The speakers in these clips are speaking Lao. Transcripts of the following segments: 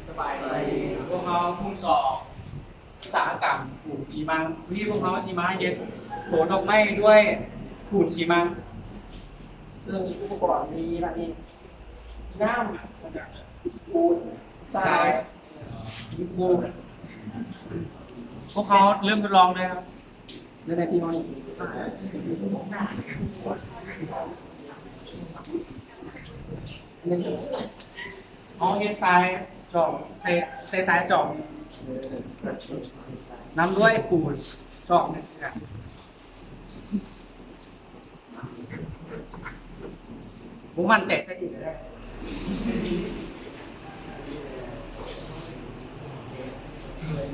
ສະບາຍດີ ພວກເຮົາກຸ່ມສອງ ອຸດສາຫະກຳປູນຊີມັງ. ມື້ນີ້ພວກເຮົາຊິມາເຮັດໂຕດອກໄມ້ດ້ວຍປູນຊີມັງ. ເລື່ອງອຸປະກອນມີດັ່ງນີ້: ນ້ຳ ປູນ ຊາຍ ດິນປູນ. ພວກເຮົາເລີ່ມທົດລອງເລີຍຄັບ. ເລີ່ມແລ້ວພີ່ນ້ອງ. ເຮົາເຮັດຊາຍຈອກ ໃສ່ ໃສ່ຊາຍຈອກ ນຳດ້ວຍປູນຈອກໜຶ່ງ. ບໍ່ໝັ້ນໃຈໃສ່ອີກກໍໄດ້.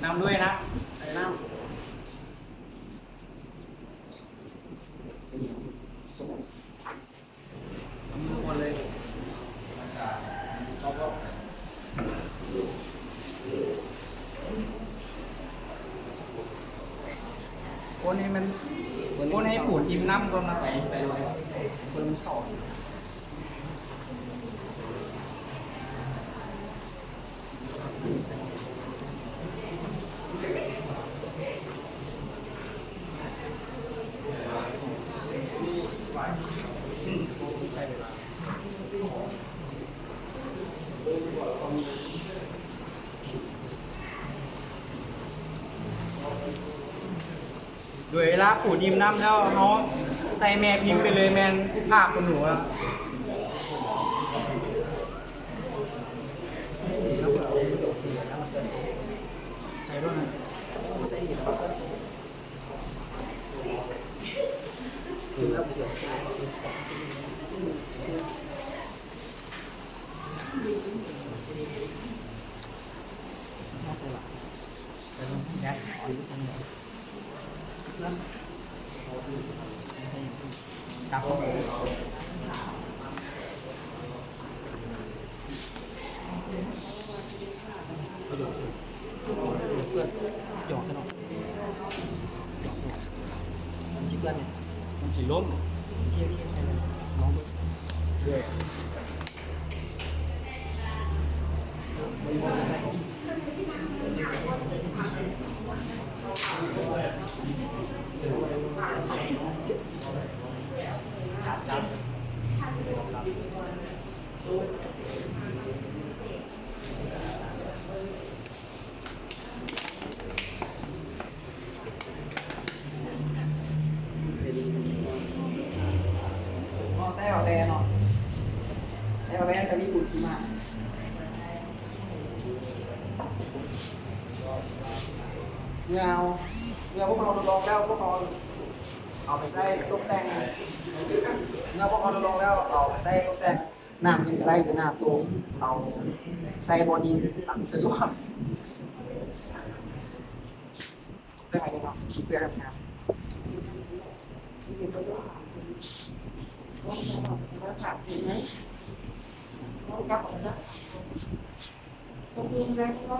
ນຳດ້ວຍນ້ຳ ໃສ່ນ້ຳ. ຄົນໃຫ້ມັນ ຄົນໃຫ້ປູນອີ່ມນ້ຳກ່ອນນະ. ໄປ ໄປເລີຍ ຄົນມັນເຂົ້າ. ໂດຍເວລາປູນອີ່ມນ້ຳແລ້ວ ເຮົາໃສ່ແມ່ພິມໄປເລີຍ ແມ່ນຜາກຂນໜູ. ໃສ່ໂລດນະ. ມັນຊິລົ້ມ. ໂອເຄ ໂອເຄ ໃສ່ເລີຍ ລອງເບິ່ງ. ເຮົາໃສ່ຫອມແດງເນາະ ໃສ່ຫອມແດງກໍມີປູນຊີມັງ. ເມື່ອເຮົາ ເມື່ອພວກເຮົາທົດລອງແລ້ວ ພວກເຮົາເອົາໄປໃຊ້ຕົກແຕ່ງ. ເມື່ອພວກເຮົາທົດລອງແລ້ວ ເອົາໄປໃຊ້ຕົກແຕ່ງ. ໜ້າມີກະໄດ້ ຫຼື ໜ້າໂຕ ເອົາໃສ່ບ່ອນທີ່ຕັ້ງສະດວກ. ເພື່ອໃຫ້ເນາະ ເພື່ອໃຫ້ງາມ. ຕະກູນໄດ້ບໍ່?